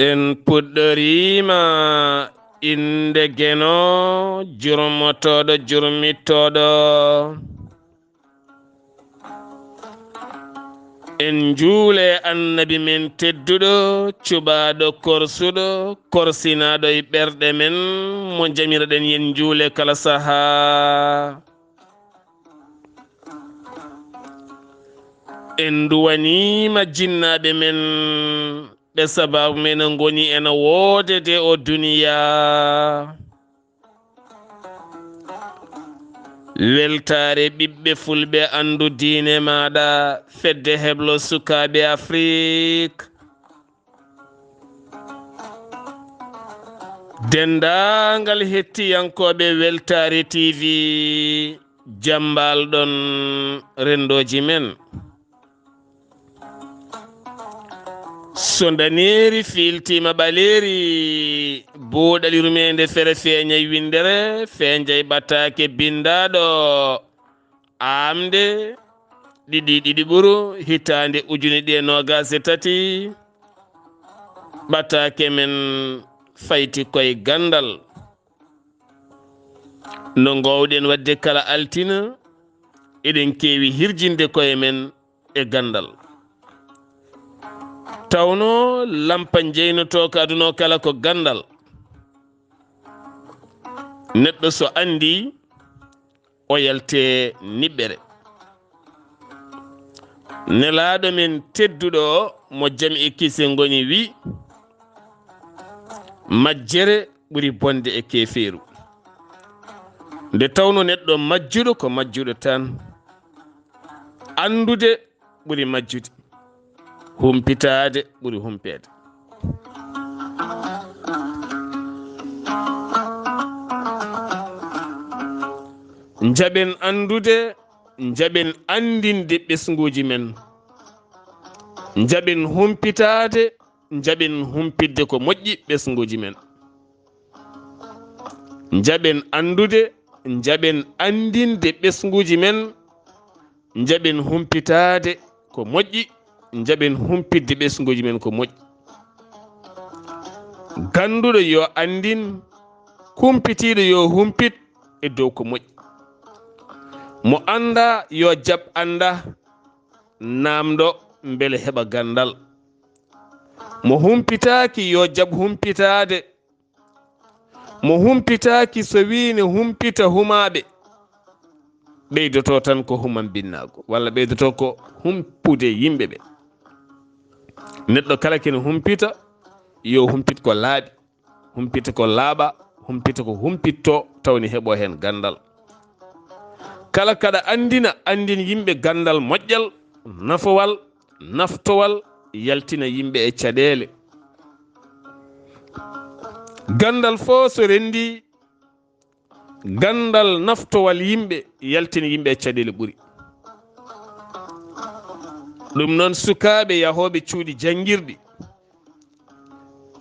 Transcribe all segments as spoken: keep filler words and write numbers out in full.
En puɗɗoriima innde Geno, jurmotooɗo, jurmittooɗo. En njuule Annabi men tedduɗo, cuɓaaɗo, korsuɗo, korsinaaɗo e ɓerɗe men, mo njamiraɗen, yen njuule kala sahaa. En nduwaniima jinnaaɓe men, ɓe sabaabu men ngoni ena woodede o duniyaa. Weltaare ɓiɓɓe fulɓe anndu diine maaɗa, fedde heblo sukaaɓe Afrik. Denndaangal hettiyankooɓe Weltaare T V, jammbal ɗon renndooji men. So ndaneeri fiiltiima ɓaleeri, buuɗal yurmeende fere feeñay winndere, feeñay ɓataake binndaaɗo, aamde ɗiɗi ɗiɗi ɓuru hitaande ujune ɗiɗi e noogaas e tati, ɓataake men fayti koye ganndal. No ngoowɗen waɗde kala altina, eɗen keewi hirjinde koye men e ganndal. Tawno lampa jeynotooka aduna o kala ko ganndal. Neɗɗo so anndi, o yalte niɓɓere. Nelaaɗo men tedduɗo o, mo jam e kise ngoni, wi: "Majjere ɓuri bonde e keefeeru." Nde tawno neɗɗo majjuɗo ko majjuɗo tan. Anndude ɓuri majjude. Humpitaade ɓuri humpeede. Njaɓen anndude, njaɓen anndinde ɓesnguuji men. Njaɓen humpitaade, njaɓen humpitde ko moƴƴi ɓesnguuji men. Njaɓen anndude, njaɓen anndinde ɓesnguuji men, njaɓen humpitaade ko moƴƴi, njaɓen humpitde ɓesnguuji men ko moƴƴi. Gannduɗo yo anndin, kumpitiiɗo yo humpit e dow ko moƴƴi. Mo anndaa yo jaɓ annda, naamndo mbele heɓa ganndal. Mo humpitaaki yo jaɓ humpitaade. Mo humpitaaki so wii ne humpita humaaɓe, ɓeydoto tan ko human binnaago, walla ɓeydoto ko humpude yimɓe ɓe. Neɗɗo kala kene humpita, yo humpit ko laaɓi, humpita ko laaɓa, humpita ko humpitto, tawni heɓo heen ganndal. Kala kaɗa anndina, anndin yimɓe ganndal moƴƴal, nafowal, naftowal, yaltina yimɓe e caɗeele. Ganndal fof so renndi, ganndal naftowal yimɓe, yaltina yimɓe e caɗeele ɓuri. Ɗum noon, sukaaɓe yahooɓe cuuɗi janngirɗi,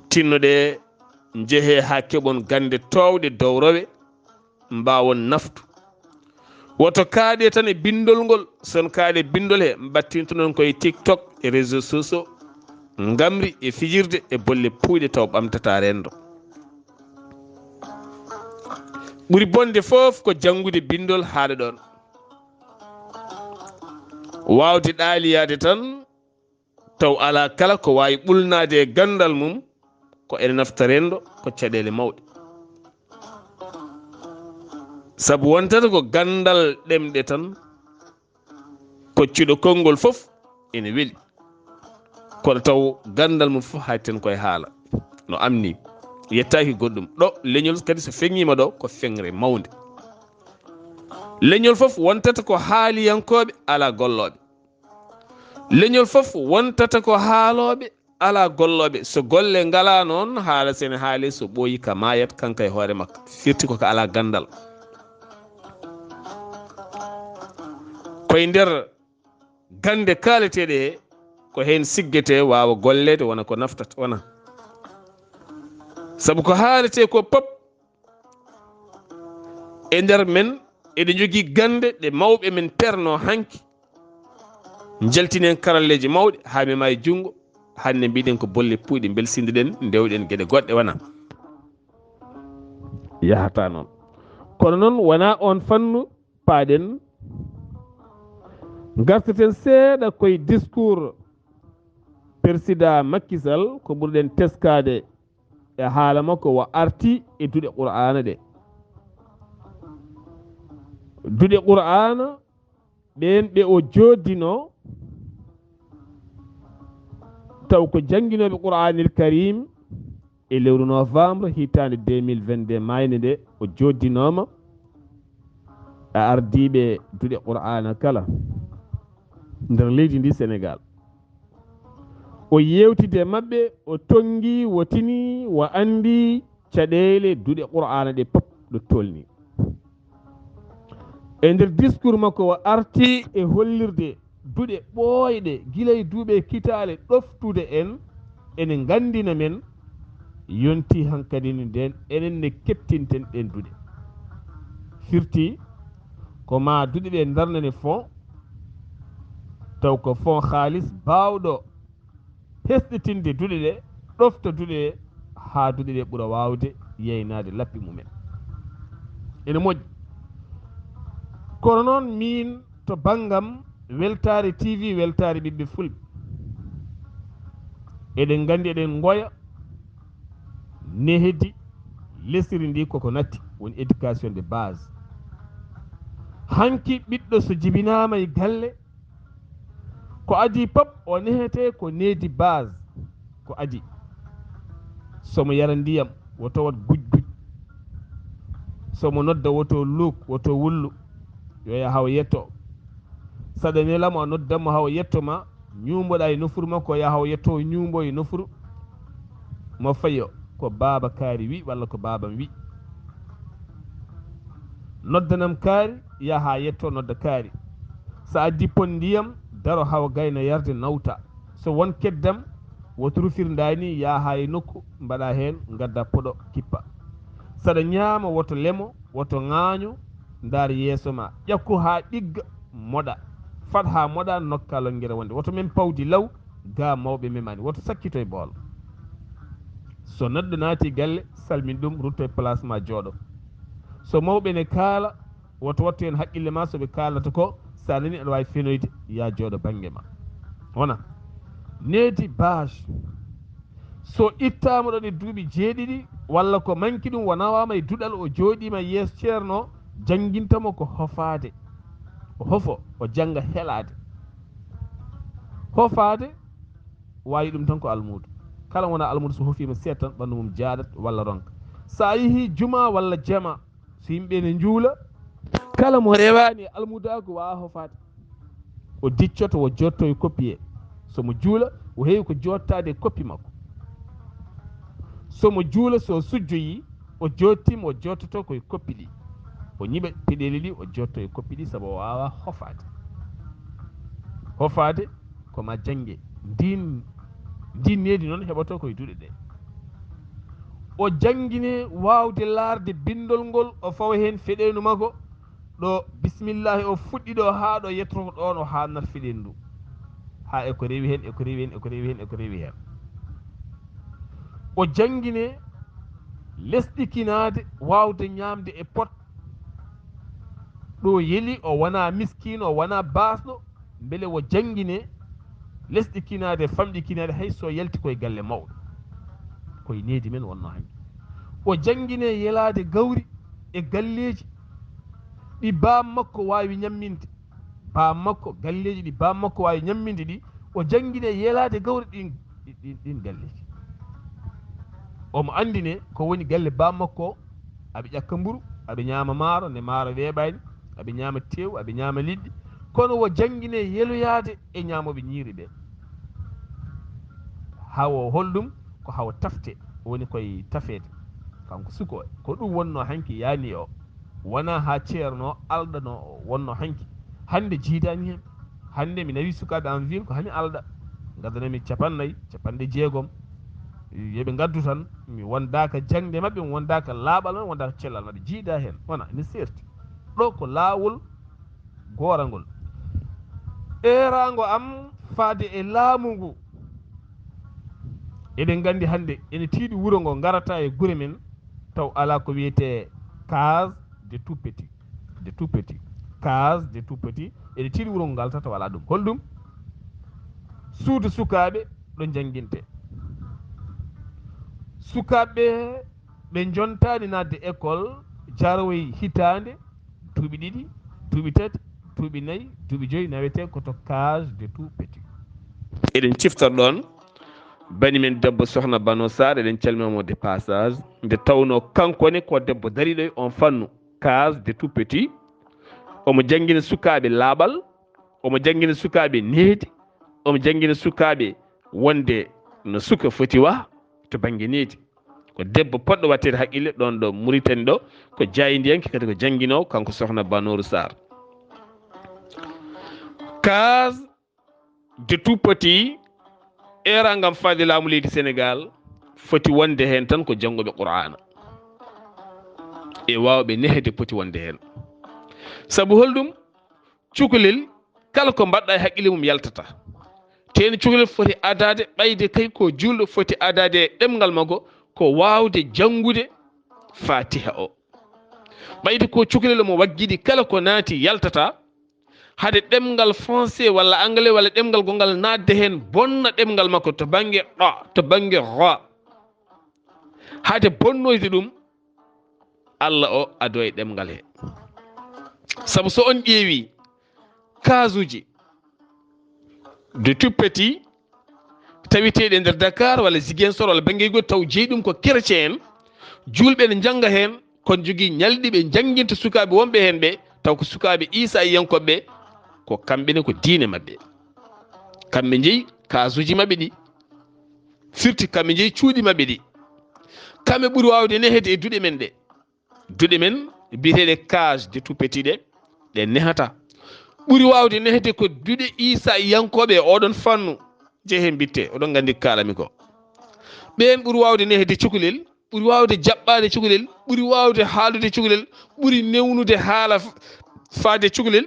tinnoɗe njehee haa keɓon gannde toowɗe dowrowe, mbaawon naftu. Woto kaaɗe tan e binndol ngol, son kaaɗe binndol he, mbattintonon koye TikTok e réseaux sociaux, ngamri e fijirde e bolle puuyɗe taw ɓamtata renndo. Ɓuri bonde fof ko janngude binndol haaɗa ɗoon. Waawde ɗaaliyaade tan, taw alaa kala ko waawi ɓulnaade e ganndal mum, ko ene nafta renndo, ko caɗeele mawɗe. Sabu wontata ko ganndal ɗemɗe tan, koccuɗo konngol fof ene weli. Kono taw ganndal mum fof hayti tan koye haala. No am ni, yettaaki goɗɗum. Ɗo leñol kadi so feŋiima ɗo, ko feŋre mawnde. Leñol fof wontata ko haaliyankooɓe, alaa gollooɓe. Leñol fof wontata ko haalooɓe, alaa gollooɓe. So golle ngalaa noon, haala sene haale, so ɓooyi ka maayat, kanka e hoore makka. Firti ko ka alaa ganndal. Koye nder gannde kaaleteeɗe he, ko heen siggetee waawa golleede, wona ko naftata, wona. Sabu ko haaletee ko pop, E nder men, eɗen njogii gannde ɗe mawɓe men peernoo hanki, njaltini en karalleeji mawɗi haa mema e junngo. Hannde mbiɗen ko bolle puuyɗe, mbelsindiɗen, ndewɗen geɗe goɗɗe wona. Yahata noon. Kono noon wonaa oon fannu paaɗen. Ngartaten seeɗa koye discours Persidaa Macky Sall, ko ɓurɗen teskaade e haala makko, o arti e duɗe Qur'aana ɗe. Duɗe Qur'aana ɓeen ɓe o jooddinoo, taw ko jannginooɓe Qur'aanil Kariim, e lewru novembre hitaande deux mille vingt-deux, maayde nde, o jooddinooma e ardiiɓe duɗe Qur'aana kala nder leydi ndi Senegaal. O yeewtidi e maɓɓe, o tonngi, wotini, o anndi caɗeele duɗe Qur'aana ɗe pop ɗo tolni. E nder discours makko, o arti e hollirde duɗe ɓooyɗe gila e duuɓi kitaale ɗoftuɗe en, ene nganndina men, yonti hankadi ni nden enen ne keptinten ɗen duɗe. Firti ko ma duɗe ɗe ndarnane fond, taw ko fond haalis baawɗo hesɗitinde duɗe ɗe, ɗofta duɗe ɗe, haa duɗe ɗe ɓura waawde yeynaade lappi mumen. Ene moƴƴi. Kono noon, miin to banngam, Weltaare T V, Weltaare Ɓiɓɓe Fulɓe, eɗen nganndi, eɗen ngoya nehdi lesiri ndi koko natti, woni éducation de base. Hanki ɓiɗɗo so jibinaama e galle, ko adii pop o nehete ko nehdi base, ko adii. So mo yara ndiyam, woto waɗ guj guj. So mo nodda, woto luuk, woto wullu. Yo yah haw yetto. Saɗa nela mo, a nodda mo haw yetto ma, ñuumboɗa e nofuru makko, o yaha o yetto, o ñuumbo e nofuru. Mo fayo ko baaba kaari wi walla ko baabam wi. Noddanam kaari, yaha yetto, nodda kaari. Sa addi pon ndiyam, daro haw gayna yarde, nawta. So won keddam, woto rufir ndayni, yaha e nokku, mbaɗa heen, ngadda poɗo, kippa. Saɗa ñaama, woto lemo, woto ŋaaño, ndaar yeeso ma. Ƴakku haa ɗigga, moɗa. Fat haa moɗa, nokka longere wonde. Woto mem pawdi law, ga mawɓe memani. Woto sakkito e bool. So neɗɗo naati galle, salmin ɗum, rutto e place ma, jooɗo. So mawɓe ne kaala, woto wattu heen haqqille ma, so ɓe kaalata ko, sa nani aɗa waawi fenoyde, ya jooɗo bannge ma. Wona needi bâche. So ittaama ɗon e duuɓi jeeɗiɗi, walla ko manki ɗum, o nawaama e duɗal, o jooɗiima yeeso ceerno, janngintamo ko hofaade. O hofo, o jannga helaade. Hofaade, waawi ɗum tan ko almuudo. Kala wona almuudo, so hofiima seeɗa tan, ɓanndu mum jaaɗat walla ronka. So a yehii juma walla jama, so yimɓe ne njuula, kala mo rewaani e almudaagu waawa hofaade. O diccoto, o jotto e koppi he. So mo juula, o heewi ko jottaade e koppi makko. So mo juula, so sujjoyii, o jottiima, o jottoto ko e koppi ɗi. O ñiɓa peɗeeli ɗi, o jotto e koppi ɗi, sabu o waawaa hofaade. Hofaade ko ma jannge. Ndin, ndin needi noon heɓoto ko e duɗe ɗe. O janngine waawde laarde binndol ngol, o fawa heen feɗeenu makko, ɗo bismillahi o fuɗɗi ɗo haa ɗo yettoto ɗoon, o haannat feɗeenu ndu. Haa e ko rewi heen, e ko rewi heen, e ko rewi heen, e ko rewi heen. O janngine lesɗikinaade, waawde ñaamde e pot, ɗo yeli, o wona miskiino, o wona baasɗo, mbele o janngine lesɗikinaade, famɗikinaade, hay so yalti koye galle mawɗo. Koye needi men wonno hanki. O janngine yelaade gawri e galleeji ɗi baam makko waawi ñamminde. Baam makko, galleeji ɗi baam makko waawi ñamminde ɗi, o janngine yelaade gawri ɗin, ɗin, ɗin galleeji. Omo anndine ko woni galle baam makko o, aɓe ƴakka mburu, aɓe ñaama maaro, nde maaro weeɓaani, aɓe ñaama teewu, aɓe ñaama liɗɗi. Kono o janngine yeloyaade e ñaamooɓe ñiiri ɓe. Hawo holɗum? Ko hawo tafte, woni koye tafeede. Kanko suko o, ko ɗum wonno hanki yaani o. Wona haa ceerno alɗano o wonno hanki. Hannde jiidaani heen. Hannde mi nawi sukaaɓe en ville ko hami alɗa. Ngadanami capannay, capanɗe jeegom. Yo ɓe ngaddu tan, mi wondaaka jaŋde maɓɓe, mi wondaaka laaɓal maɓɓe, mi wondaaka cellal maɓɓe. Jiida heen, wona, ene seerti. Ɗo ko laawol goorangol. Eeraango am faade e laamu ngu. Eɗen nganndi hannde ene tiiɗi wuro ngo ngarata e gure men, taw alaa ko wiyetee case de tout petit. De tout petit. Case de tout petit. Eɗen tiiɗi wuro ngo ngalta taw alaa ɗum. Holɗum? Suudu sukaaɓe ɗo njannginte. Sukaaɓe ɓe njontaani naatde école, jaroy hitaande, duuɓi ɗiɗi, duuɓi tati, duuɓi nayi, duuɓi joyi, nawetee ko to case de tout petit. Eɗen ciftora ɗoon bani men debbo, sohna Bano Sarr, eɗen calmina mo de passage, nde tawnoo kanko ne ko debbo dariiɗo e oon fannu, case de tout petit. Omo janngina sukaaɓe laaɓal, omo janngina sukaaɓe nehdi, omo janngina sukaaɓe wonde no suka foti wa to bannge nehdi. Ko debbo potɗo watteede haqqille ɗoon ɗo Muritani ɗo, ko jaayndiyanke, kadi ko jannginoowo, kanko sohna Banooru Sarr. Case de tout petit, eeraango am faade laamu leydi Senegaal, foti wonde heen tan ko janngooɓe Qur'aana e waawɓe nehde poti wonde heen. Sabu holɗum? Cukalel, kala ko mbaɗɗa e haqqille mum yaltata. Tee ne cukalel foti adaade, ɓayde kay ko juulɗo foti adaade e ɗemngal makko, ko waawde janngude Faatiha o. Ɓayde ko cukalel omo waggiɗi, kala ko naati yaltata, hade ɗemngal français walla anglais walla ɗemngal gonngal naatde heen, bonna ɗemngal makko to bannge ɗo, to bannge ro. Hade bonnoyde ɗum, Alla o ado e ɗemngal he. Sabu so on ƴeewi kaasuuji de tout petit tawiteeɗi e nder Dakar walla Ziguinchor walla bannge goɗɗi, taw jeyi ɗum ko chrétien en, juulɓe ne njannga heen, kon jogii ñalɗi ɓe njannginta sukaaɓe wonɓe heen ɓe, taw ko sukaaɓe Iisaa yankooɓe, ko kamɓe ne ko diine maɓɓe. Kamɓe njeyi kaasuuji maɓɓe ɗi, firti kamɓe njeyi cuuɗi maɓɓe ɗi. Kamɓe ɓuri waawde nehede e duɗe men ɗe. Duɗe men biyeteeɗe case de tout petit ɗe, ɗe nehata. Ɓuri waawde nehde ko duɗe Iisaa yankooɓe e oɗon fannu. Jee heen mbitte, oɗon nganndi ko kaalami ko. Ɓeen ɓuri waawde nehde cukalel, ɓuri waawde jaɓɓaade cukalel, ɓuri waawde haaldude cukalel, ɓuri newnude haala f-, faade cukalel.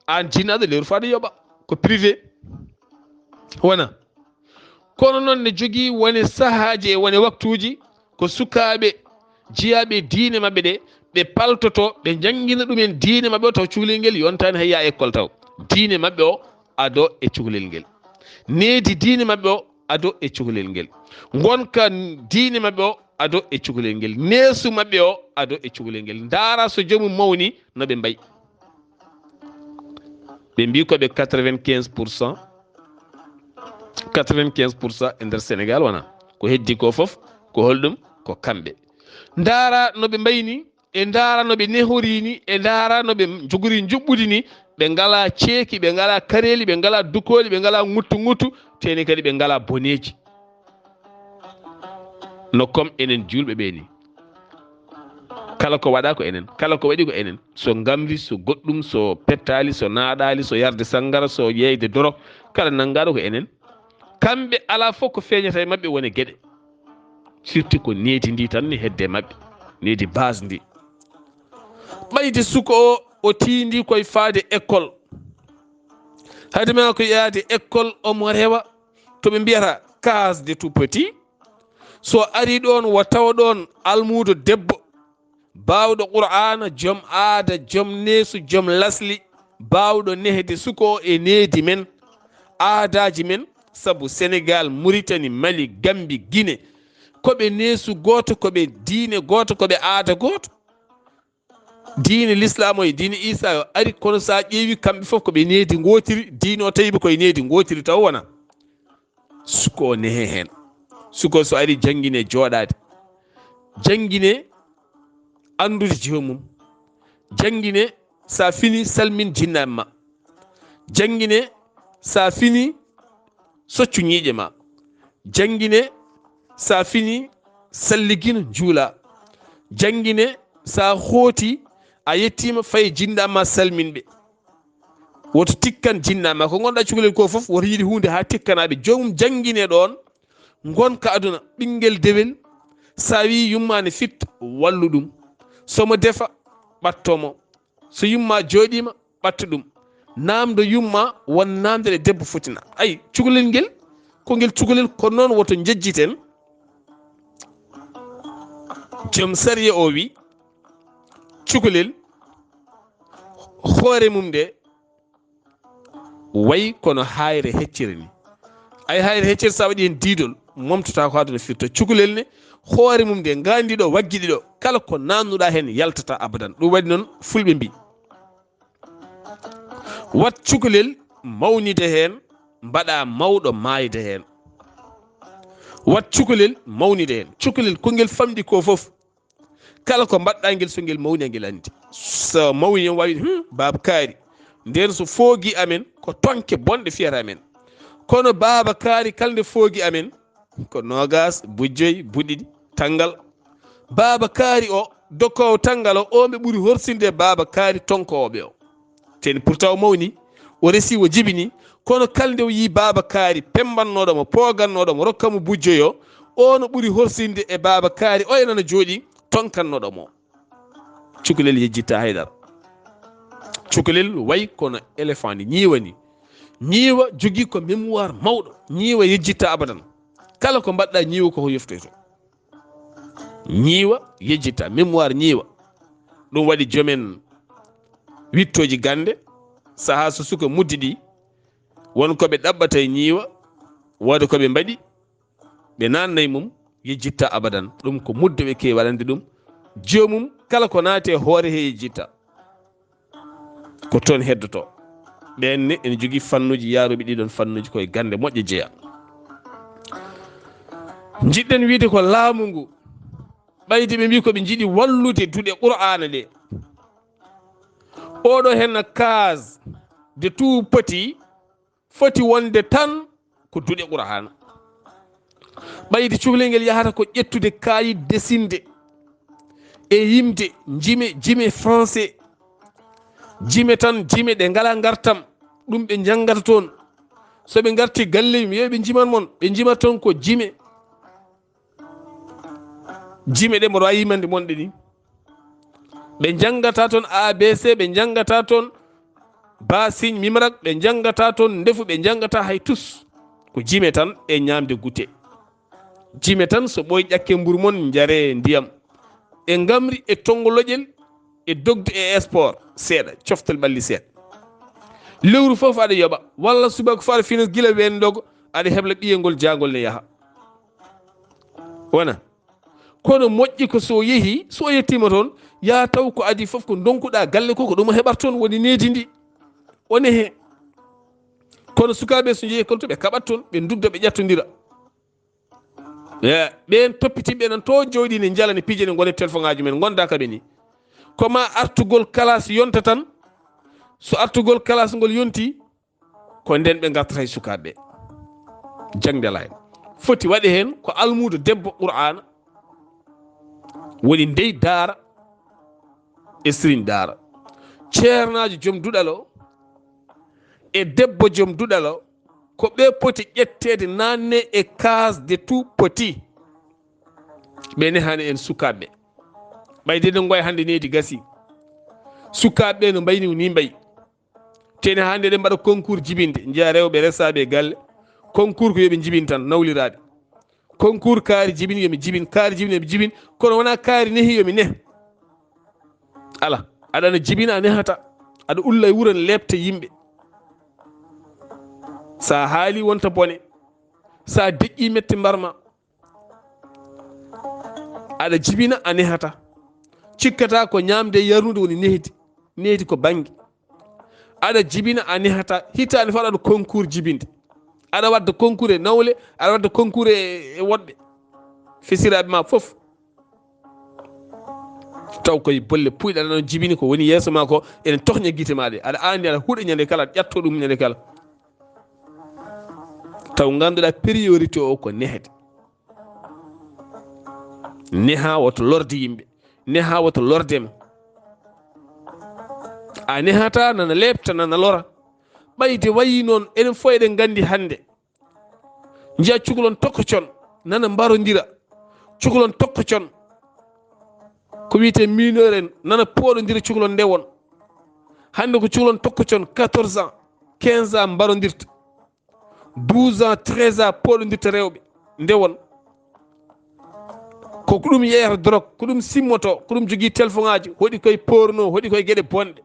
Aan jinnaaɗo lewru faade yoɓa. Ko privé. Wona. Kono noon ne jogii wone sahaaji e wone waktuuji ko sukaaɓe jiyaaɓe diine maɓɓe ɗe, ɓe paltoto, ɓe njanngina ɗumen diine maɓɓe o, taw cukalel ngel yontaani hay yaa école taw. Diine maɓɓe o ado e cukalel ngel. Needi diine maɓɓe o ado e cukalel ngel. Ngonka diine maɓɓe o ado e cukalel ngel. Neesu maɓɓe o ado e cukalel ngel. Ndaara so joomum mawni no ɓe mbayi. Ɓe mbii ko ɓe quatre-vingt-quinze pour cent, quatre-vingt-quinze pour cent e nder Senegaal wona. Ko heddi ko fof, ko holɗum? Ko kamɓe. Ndaara no ɓe mbayni, e ndaara no ɓe nehorini, e ndaara no ɓe njogori njuɓɓudi ni, ɓe ngalaa ceeki, ɓe ngalaa kareeli, ɓe ngalaa dukooli, ɓe ngalaa ŋuttu ŋuttu, tee ne kadi ɓe ngalaa boneeji. No comme enen juulɓe ɓe ni. Kala ko waɗa ko enen, kala ko waɗi ko enen. So ngamri, so goɗɗum, so pettaali, so naaɗaali, so yarde sanngara, so yeeyde dorog, kala nanngaaɗo ko enen. Kamɓe alaa fof ko feeñata e maɓɓe wone geɗe. Surtout ko needi ndi tan ne hedde maɓɓe, needi base ndi. Ɓayde suka o, o tiindi koye faade école. Hade ma ko yaade école omo rewa to ɓe mbiyata case de tout petit. So ari ɗoon, wo tawa ɗoon almuudo debbo, baawɗo Qur'aana, joom aada, joom neesu, joom lasli, baawɗo nehde suka o e needi men, aadaaji men, sabu Senegaal, Muritani, Mali, Gambi, Gine, ko ɓe neesu gooto, ko ɓe diine gooto, ko ɓe aada gooto. Diine Lislaam o e diine Iisaa o ari, kono so a ƴeewi kamɓe fof ko ɓe needi ngootiri, diine o tawi ɓe koye needi ngootiri taw wona. Suka o nehe heen. Suka o so ari janngine jooɗaade. Janngine anndude joomum. Janngine so a fini salmin jinnaaɓe ma. Janngine so a fini soccu ñiiƴe ma. Janngine so a fini salligino njuula. Janngine so a hooti a yettiima fay jinnaaɓe ma salmin ɓe. Woto tikkan jinnaaɓe ma. Ko ngonɗa cukalel ko fof woto yiɗi huunde haa tikkana ɓe. Joomum janngine ɗoon Ngonka aduna, ɓinngel dewel, so a wii yumma ne fitta, wallu ɗum. So mo defa, ɓatto mo. So yumma jooɗiima, ɓatto ɗum. Naamndo yumma won naamnde ɗe debbo foti na. Ay, cukalel ngel, ko ngel cukalel, ko noon woto njejjiten. Joom sariya o wi, cukalel, hoore mum nde, way kono hayre heccere ni. Ay, hayre heccere, sa waɗi hen diidol, momtata ko aduna firta. Cukalel ne, hoore mum nde, ngaandi ɗo, waggi ɗiɗo, kala ko nannuɗa hen yaltata abadan. Ɗum waɗi noon, fulɓe mbi, wat cukalel mawnide hen, mbaɗa mawɗo maayde hen. Wat cukalel mawnide hen. Cukalel ko ngel famɗi ko fof. Kala ko mbaɗɗa ngel, so ngel mawni, ngel anndi. So mawni, on waawi, "Hmm, Baaba Kaari, nden so foogi amen, ko tonke bonɗe fiyata men. Kono Baaba Kaari, kala nde foogi amen, ko noogas, bujoy, buɗiɗi, tanngal." Baaba Kaari o, dokkoowo tanngal o, o ɓe ɓuri horsinde Baaba Kaari tonkooɓe o. Teni pourtant o mawni, o resi, o jibini, kono kala nde o yii Baaba Kaari pemmbannooɗo mo, poogannooɗo mo, rokka mo bujjoyo, o no ɓuri horsinde e Baaba Kaari o e nana jooɗi tonkannooɗo mo. Cukalel yejjitta haydara. Cukalel way kono éléphant ni, ñiiwa ni. Ñiiwa jogii ko mémoire mawɗo. Ñiiwa yejjitta abadan. Kala ko mbaɗɗa ñiiwa ko ko yoftoyto. Ñiiwa yejjita, mémoire ñiiwa. Ɗum waɗi joomen wittooji gannde, sahaa so suka muddidi, won ko ɓe ɗaɓɓata e ñiiwa, wooda ko ɓe mbaɗi, ɓe naatna e mum, yejjitta abadan. Ɗum ko mudde ɓe keewi waɗande ɗum. Joomum, kala ko naati e hoore he yejjitta. Ko toon heddoto. Ɓeen ne ene jogii fannuuji yaaruɓe ɗiɗon fannuuji, koye gannde moƴƴe jeya. Njiɗɗen wiide ko laamu ngu, ɓayde ɓe mbii ko ɓe njiɗi wallude duɗe Qur'aana ɗe. Oɗo henna case de tout petit foti wonde tan ko duɗe Qur'aana. Ɓayde cukalel ngel yahata ko ƴettude kaayit, desinde e yimde, jime, jime français, jime tan, jime ɗe ngalaa ngartam, ɗum ɓe njanngata toon. So ɓe ngarti galle, mi wiya ɓe njiman mon, ɓe njimata toon ko jime. Jime ɗe mboɗo waawi yimande mon ɗe ni. Ɓe njanngata toon A B C, ɓe njanngata toon basiñ, mimrak, ɓe njanngata toon ndefu, ɓe njanngata hay tus. Ko jime tan e ñaamde gute. Jime tan, so ɓooyi ƴakke mburu mon, njare ndiyam. E ngamri, e tonngo loƴel, e dogde, e sport seeɗa, coftal ɓalli seeɗa. Lewru fof aɗa yoɓa, walla subaka fof aɗa fina gila weendogo, aɗa hebla ɓiyel ngol jaangol ne yaha. Wona? Kono moƴƴi ko so yehi, so yettiima toon, yaa taw ko adii fof ko ndonkuɗaa galle ko, ko ɗum o heɓata toon, woni needi ndi. O nehe. Kono sukaaɓe so njehi école to, ɓe kaɓat toon, ɓe ndudda, ɓe ƴattondira. E, ɓeen toppitiiɓe nan to jooɗii ne njala, ne pija, ne ngona e telefoŋaaji men, ngonda ka ɓe ni. Ko ma artugol kalaas yonta tan, so artugol kalaas ngol yonti, ko nden ɓe ngartata e sukaaɓe ɓe. Jaŋde alaa hen. Foti waɗe hen ko almuudo debbo Qur'aana, woni ndey daara e sëriñ daara. Ceernaajo joom duɗal o e debbo joom duɗal o, ko ɓe poti ƴetteede, naatne e case de tout petit. Ɓe nehani en sukaaɓe ɓe. Ɓayde ɗen ngoya hannde needi gasi. Sukaaɓe ɓe no mbayni ni mbayi. Tene hannde eɗen mbaɗa concours jibinde, njiya rewɓe resaaɓe e galle. Concours ko yo ɓe njibin tan, nawliraaɓe. Concours kaari jibin, yo mi jibin, kaari jibin, yo mi jibin. Kono wonaa kaari nehi, yo mi neh. Ala, aɗa ana jibina, a nehata. Aɗa ulla e wuro, ne leepta yimɓe. Sa haali, wonta bone. Sa deƴƴi, mette mbarma. Aɗa jibina, a nehata. Cikkata ko ñaamde e yarnude woni nehdi. Nehdi ko bannge. Aɗa jibina, a nehata. Hitaande fof aɗa concours jibinde. Aɗa wadda concours e nawle, aɗa wadda concours e, e woɗɓe. Fesiraaɓe ma fof. Taw koye bolle puyɗe aɗa ɗon jibini ko woni yeeso ma ko, ene tohña gite ma ɗe. Aɗa anndi aɗa huuɗa ñande kala, aɗa ƴatto ɗum ñande kala. Taw ngannduɗaa priorité o ko nehde. Neha woto lorde yimɓe. Neha woto lorde ma. A nehata nana leepta, nana lora. Ɓayde wayi noon, enen fof eɗen nganndi hannde. Njiya cukalon tokocon. nana mbarondira. Cukalon tokkocon, ko wiyetee mineur en, nana pooɗondira cukalon ndewon. Hannde ko cukalon tokkocon, quatorze ans, quinze ans mbarondirta. Douze ans, treize ans pooɗondirta rewɓe ndewon. Ko ko ɗum yeyata drogue, ko ɗum simmoto, ko ɗum jogii téléphone aji, hoɗi koye porno, hoɗi koye geɗe bonɗe.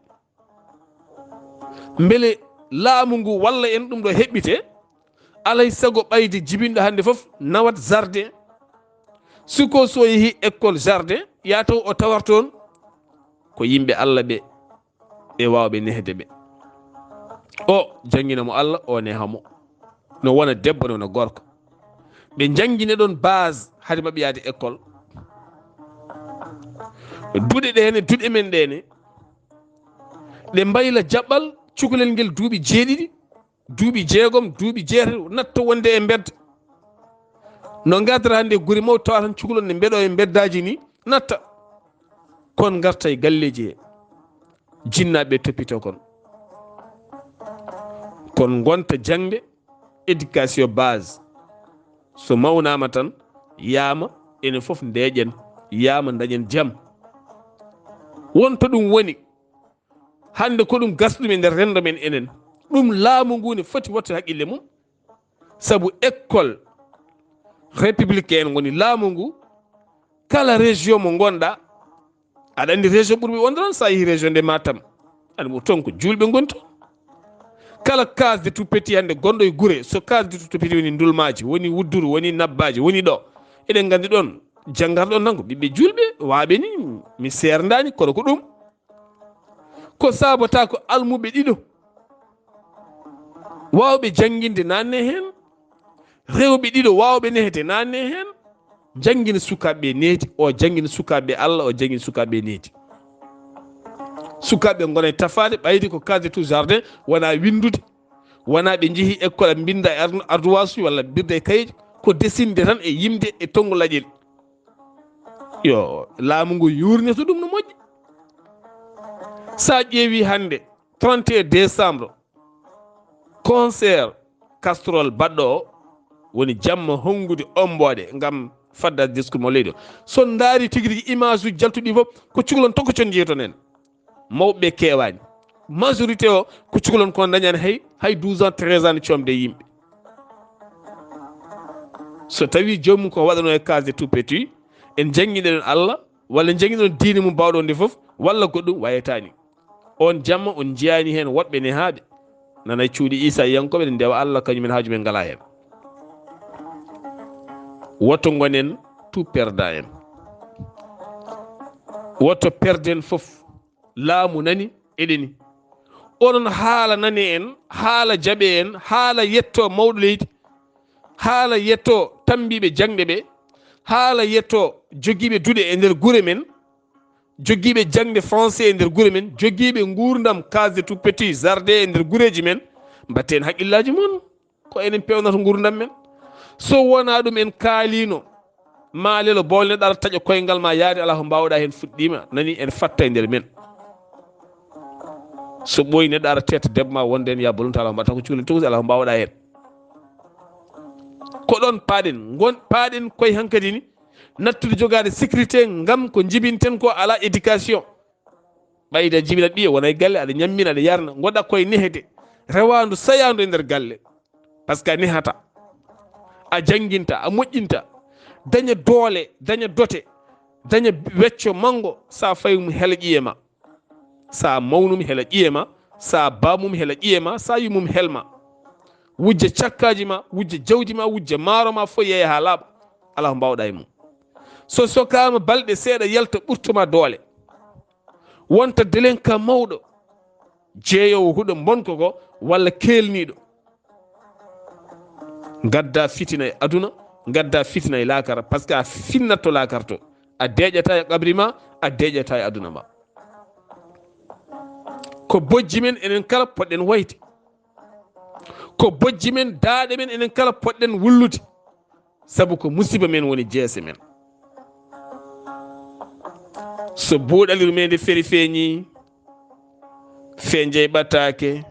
Mbele laamu ngu walla en ɗum ɗo heɓɓite? Alay sago ɓayde jibinɗo hannde fof nawat jardin. Suko so yehi école jardin, yaa taw o tawat toon ko yimɓe Allah ɓe, ɓe waawɓe nehde ɓe. O janngina mo Allah, o neha mo. No wona debbo, no wona gorko. Ɓe njanngine ɗon base hade maɓɓe yaade école. Duɗe ɗe hene, duɗe men ɗe ne, ɗe mbayla jaɓɓal cukalel ngel duuɓi jeeɗiɗi, duuɓi jeegom, duuɓi jeetati, natta wonde e mbedda. No ngartata hannde gure mawɗe, tawa tan cukalon ne mbeɗo e mbeddaaji ni, natta. Kon ngarta e galleeji he, jinnaaɓe toppito kon. Kon ngonta jaŋde, éducation base. So mawnaama tan, yaama, enen fof ndeeƴen, yaama ndañen jam. Wonto ɗum woni, hannde ko ɗum gasɗum e nder renndo men enen. Ɗum laamu ngu ne foti waɗtude haqqille mum. Sabu école républicaine woni laamu ngu, kala région mo ngonɗa, aɗa anndi région ɓurmi wonde tan, so a yehi région de Matam, aɗa mo toon ko juulɓe ngoni toon. Kala case de tout petit hannde gonɗo e gure, so case de tout petit woni Ndulmaaji, woni Wudduru, woni Nabbaaji, woni ɗo, eɗen nganndi ɗoon, janngarɗo ɗoon tan ko ɓiɓɓe juulɓe, waaɓe ni, mi seerndaani, kono ko ɗum. Ko saabata ko almuɓe ɗiɗo waawɓe jannginde naanne heen, rewɓe ɗiɗo waawɓe nehde naanne heen, janngina sukaaɓe ɓe needi, o janngina sukaaɓe ɓe Allah, o janngina sukaaɓe ɓe needi. Sukaaɓe ɓe ngona e tafaade, ɓayde ko case de tout jardin, wona winndude, wona ɓe njehi école ɓe mbinnda e ardu-, ardoise walla mbirda e kayeji, ko desinde tan e yimde e tonngo laƴel. Yo laamu ngu yuurnito ɗum no moƴƴi. Sa ƴeewi hannde, trente et un décembre, concert Castrol baɗɗo o woni jamma honngude omboɗe ngam fadda disque mo leydi o. So ndaari tigi rigi image uji jaltuɗi fof, ko cukalon tokko con jeeyi toon en. Mawɓe keewaani. Majorité o ko cukalon kon dañaani hay, hay douze ans, treize ans ne comde e yimɓe. So tawi joomum ko waɗano e case de tout petit, en janngiɗen Allah, walla janngiɗen diine mum bawɗo nde fof, walla goɗɗum wayataani. On jamma on njiyaani heen woɗɓe nehaaɓe. Nana e cuuɗi Isa yankooɓe ne ndewa Allah, kañumen haaju men ngalaa heen. Woto ngonen tout perdant en. Woto perden fof. Laamu nani, eɗeni. Onon haala nani en, haala jaɓe en, haala yetto mawɗo leydi, haala yetto tambiiɓe jaŋde ɓe, haala yetto jogiiɓe duɗe e nder gure men, jogiiɓe jaŋde français e nder gure men, jogiiɓe nguurndam case de tout petit, jardin e nder gureeji men, mbatten haqqillaaji mon. Ko enen pewnata nguurndam men. So wonaa ɗum, en kaaliino, maa lelo boole neɗɗo ara taƴa koyngal ma yaade, alaa ko mbaawɗaa heen fuɗɗiima, nani en fatta e nder men. So ɓooyi neɗɗo ara teeta debbo ma wonde en ya bolonta, alaa ko mbaɗata ko cukalel tokosi, alaa ko mbaawɗaa heen. Ko ɗoon paaɗen, ngon paaɗen koye hankadi ni, nattude jogaade sécurité ngam ko njibinten ko alaa éducation. Ɓayde a jibinat ɓiye wona e galle, aɗa ñammina, aɗa yarna, ngoɗa koye nehde, rewaandu sayaandu e nder galle. Par ce que a nehata, a jannginta, a moƴƴinta, daña doole, daña dote, daña wecco manngo, sa fayi mum hela ƴiye ma. Sa mawnum hela ƴiye ma, sa baamum hela ƴiye ma, sa yumum helma. Wujja cakkaaji ma, wujja jawdi ma, wujja maaro ma, fof yeeya haa laaɓa. Alaa ko mbaawɗaa e mum. So sokaama balɗe seeɗa yalta ɓurtuma doole. Wonta délinquant mawɗo, jeeyoowo huɗo mbonko ko, walla keelniiɗo. Ngadda fitina e aduna, ngadda fitina e laakara, par ce que a finnatto laakarto. A deeƴata e qabri ma, a deeƴata e aduna ma. Ko bojji men enen kala poɗɗen wayde. Ko bojji men, daaɗe men enen kala poɗɗen wullude. Sabu ko musiba men woni jeese men. So buuɗal yurmeende feri feeñi, fenjey ɓataake,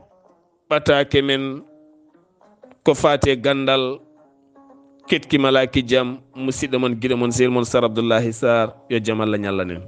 ɓataake men ko faati e ganndal, Ketki malaaki jam, musidɗo mon, giɗo mon, sehil mon, Sar Abdullahi Sar, yo jam Allah ñallanen.